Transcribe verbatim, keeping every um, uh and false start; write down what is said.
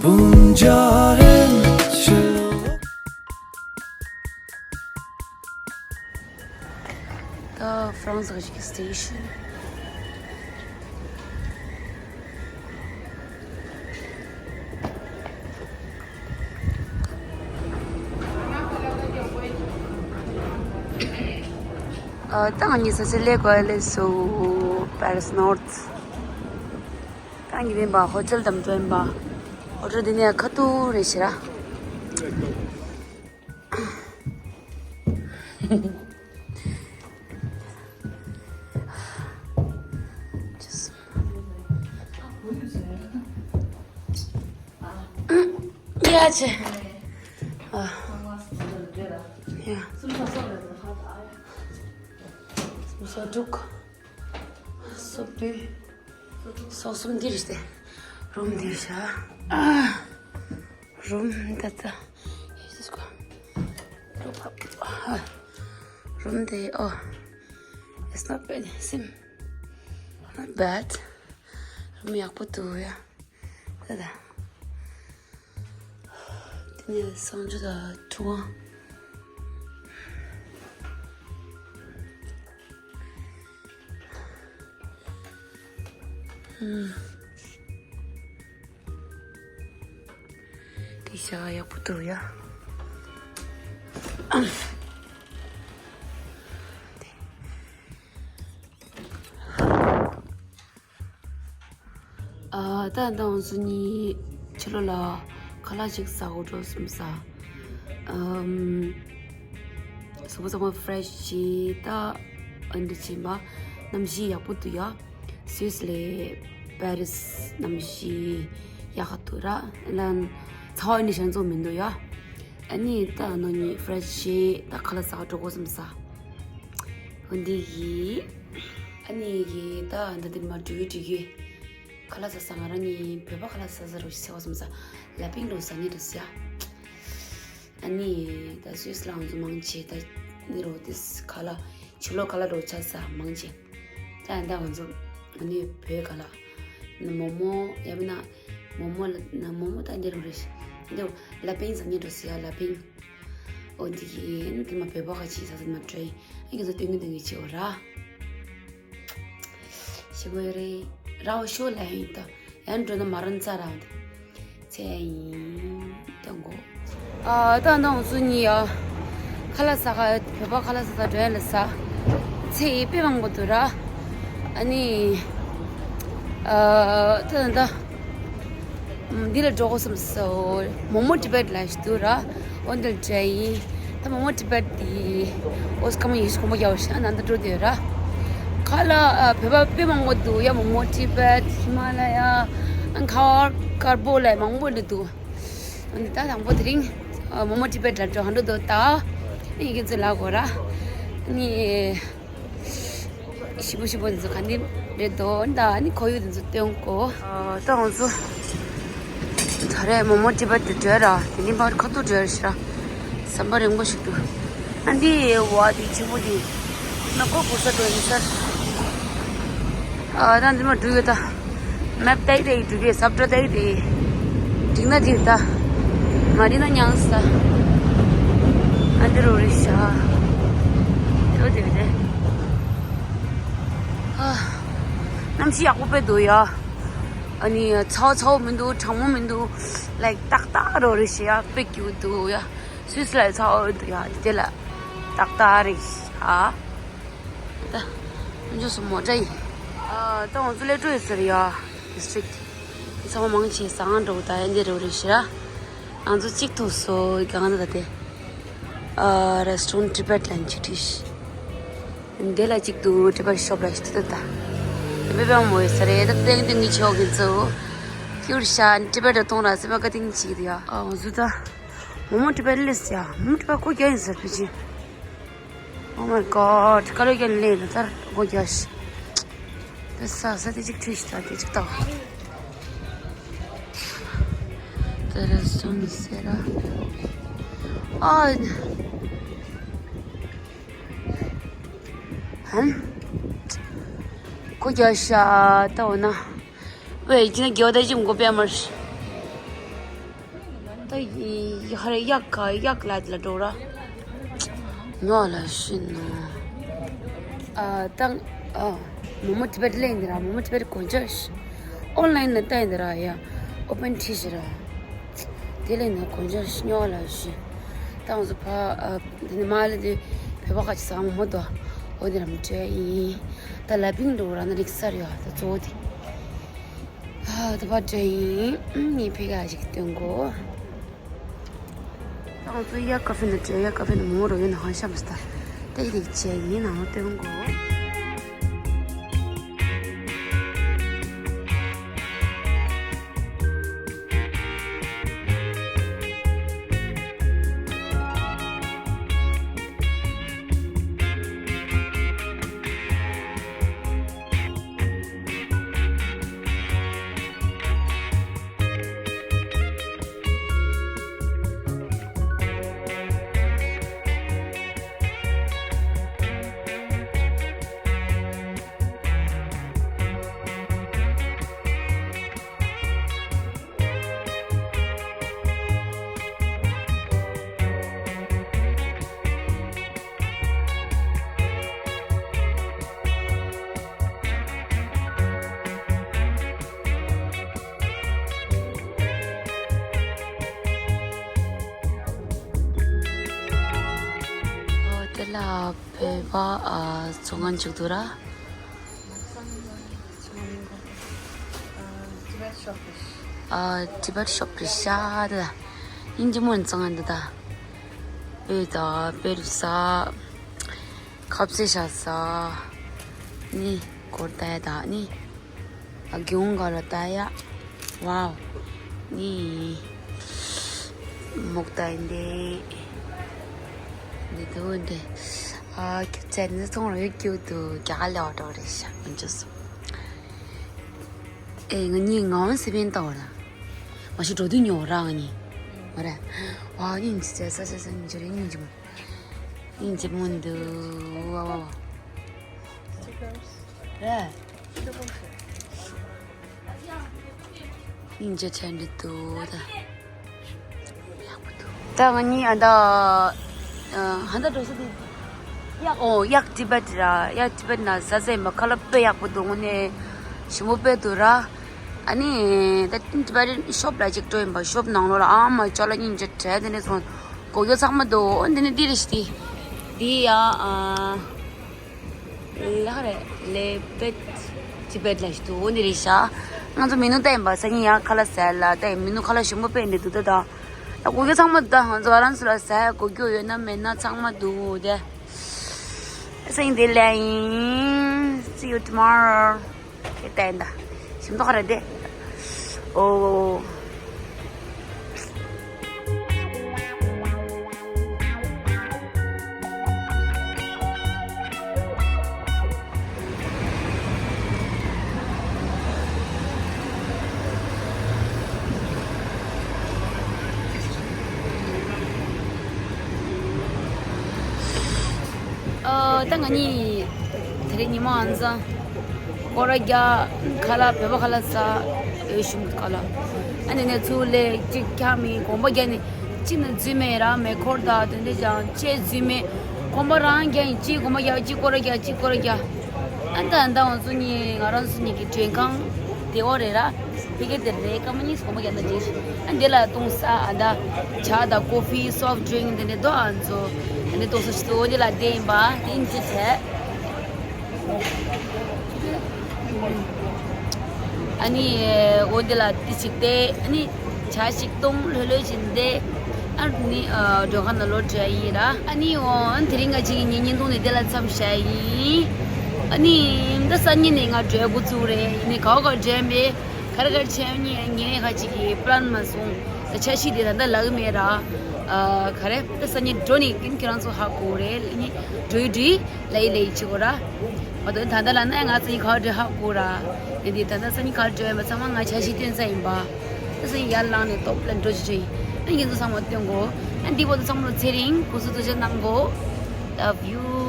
Bunjaren chilo. The France Rajki Station. ཨ། ད་ང་གཉིས་ས་སི་ལེ་གོ་ལེ་སོ། པེ་རིས་ནོར། ད་ངེད་པ་ཧོ་ཊེལ་དམ་ཚོ་ཡིན་པ། ཧོ་ཊེལ་འདི་ནས་ཁ་ཐུག་རེད་ཤི་ར། ཡ་ཆེ། ཨ། ཡ། སོ་དྲུག་སོ་བདུན། སོ་གསུམ་འདིར་སྟེ། རུམ་འདིར་བཞག་ཨ། རུམ་ད་ད། རུམ་དེ། ཨོ། It's not bad. Sim. Not bad. རུམ་ཡག་པོ་འདུག་ཡ། ད་ད། དེ་ནས་སོང་ཆུ་ད་ཐུ་ཝང་། ཨུམ། དེ་ཤ་ཡག་པོ་འདུག་ཡ། ཨ། ད་ད་ང་ཚོ་གཉིས་ཕྱི་ལོགས་ལ་ཁ་ལག་ཅིག་ཟ་དགོས་འགྲོ་བསམ་ས། ཨམ། གཟུགས་པོ་ཚང་མ་ཕི་རེ་ཤི་ཅིག་ད། ཨ་འདི་ཕྱིན་པ། གནམ་གཤིས་ཡག་པོ་འདུག་ཡ། སུད་སི་ལས་པེ་རིས་གནམ་གཤིས་ཡག་ག་འདུག་ར། ལན་ཚ་བ་ནི་ཞན་ཚོ་མི་འདུག་ཡ། ཨ་ནི་ད་ང་གཉིས་ཕི་རེ་ཤི་ཅིག་ད་ཁ་ལག་ཟ་འགྲོ་དགོས་བསམ་ས། འོ་འདི་གི། ཨ་ནི་གི་ད་འདི་འདི་མ་འགྲིག་གི་འགྲིག་གི། ཁ་ལག་ཟ་ས་ང་རང་གཉིས་བོད་པ་ཁ་ལག་ཟ་ས་རུ་ཟེར་བ་བསམ་ས། ལ་པིང་རུ་ཟ་ནི་རུ་ཟེར། ཨ་ནི་ད་སུད་སི་ལ་ང་ཚོ་མང་ཆེ་ད་ནི་རུ་དེ་ཁ་ལག་ཕྱི་ལོགས་ཁ་ལག་རུ་ཆ་ས་མང་ཆེ། ད་ད་ང་ཚོ་ཨ་ནི་བོད་ཁ་ལག་མོག་མོག་ཡ་མིན་ན་མོག་མོག་ལ་ན་མོག་མོག་ད་འདི་རུ་རེད། འདི་ལ་པིང་ཟ་ནི་རུ་ཟེར་ལ་པིང་། འོ་འདི་གི་ཨ་ནི་དེ་མ་བོད་པ་ཁ་ཅིག་ཟ་ས་མ་དྲོས། ཨ་ནི་ང་ཚོ་སྟོན་གི་སྟོན་གི་བྱེད་འོ་ར། ཞེ་པོ་ཡོད་རེད། ར་བ་ཤོ་ལ་ཡིན་ད། ཡང་འགྲོ་ན་མ་རན་ཙ་ར་འདི། ཚེ་ཡིན་ད་གོ། ཨ། ད་ནང་ཚུ་གཉིས་ཡ། ཁ་ལག་ཟ་ག་བོད་པ་ཁ་ལག་ཟ་ས་འགྲོ་ཡ་ལ་ས། ཚེ་ཡི་དཔེ་མང་པོ་འདུག་ར། ཨ་ནི། ཨ། ད་ད། འདི་ལ་འགྲོ་དགོས་བསམ་སོང་། མོག་མོག་ཊི་བེཊ་ལ་ཞིག་འདུག་ར། འོ་འདིར་འགྲོ་ཡིན། ད་མོག་མོག་ཊི་བེཊ་འདི། འོ་སྐར་མ་ཉི་ཤུ་གོང་པོ་རྒྱག་པ་ཞིག་ན་ནང་དུ་འགྲོ་འདོད་ར། ཁ་ལག་ཨ། བོད་པ་དཔེ་མང་པོ་འདུག་ཡ། མོག་མོག་ཊི་བེཊ། ཧི་མ་ལ་ཡ། ཨ། མཁར་དཀར་པོ་ལ་མང་པོ་འདུག་འདི་ད་དང་པོ་དེ་རིང་ཨ། མོག་མོག་ཊི་བེཊ་ལ་འགྲོ་ག་འགྲོ་འདུག་ད། ཨ་ཡི་གེ་ཚོ་ལ་གོ་ར། ཨ་ནི། ཞིབ་པོ་ཞིབ་པོ་འདི་ཚོ་ག་འདི་རེད་དོ། ད་ནི་ཁོར་ཡུག་འདི་ཚོ་སྟོན་གོ། ཨ། ད་ང་ཚོ་ད་རེས་མོག་མོག་ཊི་བེཊ་དུ་བྲོས་ར། དེ་ནི་ཕར་ཁ་ཐུག་བྲོས་ར་ཤི་ར། ཟམ་པ་རིང་པོ་ཞིག་འདུག་ཨ་འདི་བ་འདི་ཆེན་པོ་འདི་ན་ཁོ་གོ་ས་འགྲོ་ཡིན་ས། ཨ། ད་འདི་མ་འགྲོ་ཡོད་ད། མེབ་ཏའི་རེད་འགྲུལ་པའི་ས་བཀྲ་ཏའི་རེད། འགྲིག་ན་འགྲིག་ད། མ་འགྲིག་ན་མྱངས་ས། ཨ་འདི་རུ་རེད་ཤག་དེ་རུ་དེ་རེད། ཨ། གནམ་གཤིས་ཡག་པོ་དཔེ་འདུག་ཡ། ཨ་ནི་ཚ་བ་ཚ་བོ་མི་འདུག་གྲང་མོ་མི་འདུག་ལའིཀ་ཏག་ཏག་རུ་རེད་ཤག་དཔེ་སྐྱིད་པོ་འདུག་ཡ། སུད་སི་ལ་ཚ་བ་འདུག་ཡ། དེ་ལ་ཏག་ཏག་རེད་ཤག་ད་འཇོག་སུ་མོ་ཏྲ་ཡིན། ཨ། ད་ང་ཚོ་ལེ་ཀྲོ་ཡོད་ཟེར་ཡ། ཌིས་ཊྲིཀ་ཚང་མ་མང་ཆེ་ཟ་ཁང་འགྲོ་ད་ཡ་འདི་རུ་རེད་ཤི་ར། ང་ཚོ་གཅིག་ཐུག་སོ་གང་ད་དེ། ཨ། རེ་སི་ཊོ་རན་ཊི་ཊི་བེཊ་ལ་གཅིག་ཁྲིད་ཤི། འདི་ལ་གཅིག་ཏུ་ཊི་བེཊ་ཤོབ་ལ་ཤི་ད་ད། དེ་བེ་བང་མོ་ཡོད་ས་རེད། ད་ཏེང་ཏེང་གི་ཆོག་གི་ཚོ། ཁྱུར་ཤ་ཊི་བེཊ་གཏོང་ར་སེ་མ་ཀ་ཏིང་ཅི་ཡ། ཨ། ང་ཚོ་ད། མོག་མོག་ཊི་བེཊ་ལེས་ཡ། མོག་མོག་ཊི་བེཊ་ཁོ་རྒྱ་ཡིན་ཟེར་ཕི་ཅི། Oh my god. ཀ་ལོ་རྒྱ་ལེ་ན་ད་གོ་རྒྱ་ཤི། དེ་ས་ས་དེ་ཅིག་ཁྲུས་ཤི་ད་དེ་ཅིག་ཏོ། དེ་ར་སོང་ཟེར་ར། ཨ། ཧན། གོ་རྒྱ་ཤ་ད་འོ་ན། ཝེ་ཅི་ན་རྒྱ་ད་ཅི་མགོ་པེ་མར། ད་ཡ་ཧ་རེ་གཡག་ག་གཡག་ལ་ལ་འགྲོ་ར། ཉོ་ལ་ཤི་ནོ། ཨ་ཏང་། ཨ་མོ་མོ་ཊི་བེཊ་ལེན་འདི་ར། མོ་མོ་ཊི་བེཊ་གོན་ཆ་ཤི། ཨོན་ལན་ན་ཏན་འདི་ར་ཡ། ཨོ་པན་ཊི་ཤི་ར། དེ་ལེན་ན་གོན་ཆ་ཤི་ཉོ་ལ་ཤི། ཏང་སུ་ཕ། ཨ་དེ་ནི་མ་ལེ་དེ་བོད་པ་ཁ་ཅིག་ས་མོ་མོ་དོ། ཨོ་དེ་ར་མི་ཏྲེ་ཡིན། ད་ལ་པིང་འགྲོ་ར་ན་རིག་སར་ཡོ་ད་གཙོ་བོ་དེ། ཨ་ད་པ་ཏྲེ་ཡིན་ངའི་ཕེ་ག་ཞིག་སྟོན་གོ། ང་ཚོ་ཡ་ཀ་ཧྥེ་ནས་བྲོས། ཡ་ཀ་ཧྥེ་ནས་མོ་རོ་ཡོད་ན་ཧང་ཤ་མི་སྟ། ཏེག་ཏེག་བྱས་ཡིན་ནང་སྟོན་གོ། ཨོ་དེ་ལ་བོད་པ་ཨ་ཚོང་ཁང་ཅིག་འདུག་ར། ཨ་ཊི་བེཊ་ཤོབ་རེད་ཤག་དེ་ལ། དབྱིན་ཇི་མོ་ནས་ཚང་འདི་ད། དཔེ་དང་དཔེ་རིག་ས། ཁབ་ཟས་བཞག་ས། ནི་སྒོར་ལྟ་ཡ་དང་ནི། ཨ་གི་འོང་ག་ལ་ལྟ་ཡ། ཝའོ། ནི། མོག་ལྟ་ཡིན་ཏེ། འདི་དུ་འདི། ཨ་ཁྱོད་ཚད་ནི་ཚོང་ར་ཡོད་ཀྱི་འདུག་རྒྱ་གར་ལས་བ་འགྲོ་རེད་ཤག་ཨ་ཅོ་སོ། ཨེ་ང་གཉིས་ངའང་སི་པན་ལྟ་བ་ལ། མ་གཞི་འགྲོ་དུས་ཉོ་ར་ང་གཉིས། མ་རེད། ཝའོ་སྙིང་རྗེ་ཚ་ཚ་ཚ་སྙིང་རྗེ་རེད་སྙིང་རྗེ་མོ། སྙིང་རྗེ་མོ་འདུག་ཝ་ཝ་ཝ། རེད། སྙིང་རྗེ་ཆེན་འདི་འདུག་ད། ད་ང་གཉིས་ཨ་ད། ཧན་ད་འགྲོ་ས་དེ། གཡག་ཨོ་གཡག་ཊི་བེཊ་ར། གཡག་ཊི་བེཊ་ན་ཟ་ཟ་ཡིན་པ་ཁ་ལག་དཔེ་ཡག་པོ་འདུག་དངོས་གནས་ཞིམ་པོ་དཔེ་འདུག་ར། ཨ་ནི་ད་ཊི་བེཊ་ཤོབ་ལ་ཅིག་འགྲོ་ཡིན་པ། ཤོབ་ནང་ལོགས་ལ་ཨ་མ་ཅོ་ལ་སྙིང་རྗེ་བྲལ་དེ་ནས་སོང་། སྒོ་རྒྱག་ཚང་མ་འདུག་འདི་ནི་འདི་རེད་ཤི་དེ། འདི་ཡ་ཨ། ལ་ཧ་རེ་ལེ་པེད་ཊི་བེཊ་ལ་ཞིག་འདུག་འདི་རེད་ཤག་ང་ཚོ་མི་ནུ་ལྟ་ཡིན་པ་སང་ཉིན་ཡ་ཁ་ལག་ཟས་ལ་ལྟ་ཡིན། མི་ནུ་ཁ་ལག་ཞིམ་པོ་དཔེ་འདི་འདུག་ད་ད། ད་སྒོ་རྒྱག་ཚང་མ་འདུག་ད་ང་ཚོ་ང་རང་ཚོ་ལ་ཟས་སྒོ་རྒྱག་ཡོད་ན་མེད་ན་ཚང་མ་འདུག་དེ། སང་ཉིན་དེ་ལས་ཡིན། See you tomorrow. ཁྱེད་ལྟ་ཡིན་ད། ཞིམ་མདོག་རེད་དེ། ཨོ། ཨ་ད་ང་གཉིས་དེ་རིང་ཉི་མ་ཨང་སང་སྐོར་ར་རྒྱག་ཁ་ལག་བོད་པ་ཁ་ལག་ཟ། འོས་ཤིང་ཁ་ལག་ཨ་ནི་ནས་ཚུར་ལས་གཅིག་ཁྱག་མི་གོམ་པ་རྒྱག་ནས་གཅིག་ནས་འཛུལ་མེད་ར། མེ་འཁོར་དང་དེ་འདྲ་ཅང་ཆས་འཛུལ་མེད། གོམ་པ་རང་རྒྱག་ཡིན། གཅིག་གོམ་པ་རྒྱག་གཅིག་སྐོར་ར་རྒྱག་གཅིག་སྐོར་ར་རྒྱག་ཨ་ད་ཨ་ད་ང་ཚོ་གཉིས་ང་རང་ཚོ་གཉིས་ཀྱི་མགྲོན་ཁང་དེ་འོ་རེད་ར། ཕ་གི་དེར་རེད། སྐར་མ་གཉིས་གོམ་པ་རྒྱག་ན་འགྲིག་ཨ་འདི་ལ་བཏུང་ས་ཨ་ད་ཇ་དང་ཀོ་ཕི་སོབ་ཌི་རིང་དེ་འདྲ་འདུག་ཨ་ཚོ་ཨ་འདི་བཏུང་ས་ཞིག་འདུག་འོ་འདི་ལ་བསྡད་ཡིན་པ་དེ་ཡིན་ཅི་བྱས། ཨ་ནི་འོ་འདི་ལ་དེ་ཞིག་བསྡད། ཨ་ནི་ཇ་ཞིག་བཏུང་ལྷོད་ལྷོད་ཅིག་བསྡད། ཨ་ནི་མགྲོན་ཁང་ནང་ལོག་འགྲོ་ཡ་ཡིན་ར། ཨ་ནི་འོ་དེ་རིང་ང་གཅིག་གི་ཉིན་བརྙན་ཐུང་ནི་དེ་ལ་མཚམས་བཞག་ཡིན། ཨ་ནི་ད་སང་ཉིན་ནས་ང་འགྲོ་འགོ་བཙུགས་རེད། ཡིན་ནའི་ག་བ་ག་འགྲོ་མེད། ག་རེ་ག་རེ་བྱས་ཉིན་ཉིན་རེ་ཁ་ཅིག་གི་པི་ལན་མ་སོང་། ད་འཆར་གཞི་དེ་ད་ལྟ་ལག་མེད་ར། ཨ་ག་རེ་ད་སང་ཉིན་འགྲོ་ནི་ཀིན་ཁྱེད་རང་ཚོ་ཧ་གོ་རེད། ཨ་ནི་འགྲོ་ཡི་འགྲོ་ཡི་ལ་ཡི་ལ་ཡི་བྱེད་དགོས་ར། མ་གཏོགས་ད་ལྟ་ལ་ན་ང་ཚོ་ཡི་ག་བ་འགྲོ་ཧ་གོ་ར། ཡིན་དེ་ད་ལྟ་སང་ཉིན་ག་བ་འགྲོ་ཡ་མ་ཚང་མ་ང་འཆར་གཞི་སྟོན་ས་ཡིན་པ། ད་སང་ཉིན་ཡར་ལངས་ནས་སྟོབས་ལ་འགྲོ་ཅི་ཅི་ཡིན། ཨ་ནི་ཁྱེད་ཚོ་ཚང་མ་སྟོན་གོ་ཨ་འདི་བོ་ད་ཚང་མ་ཚེ་རིང་གོ་སུ་ཏུ་ཅན་གནང་གོ Love you.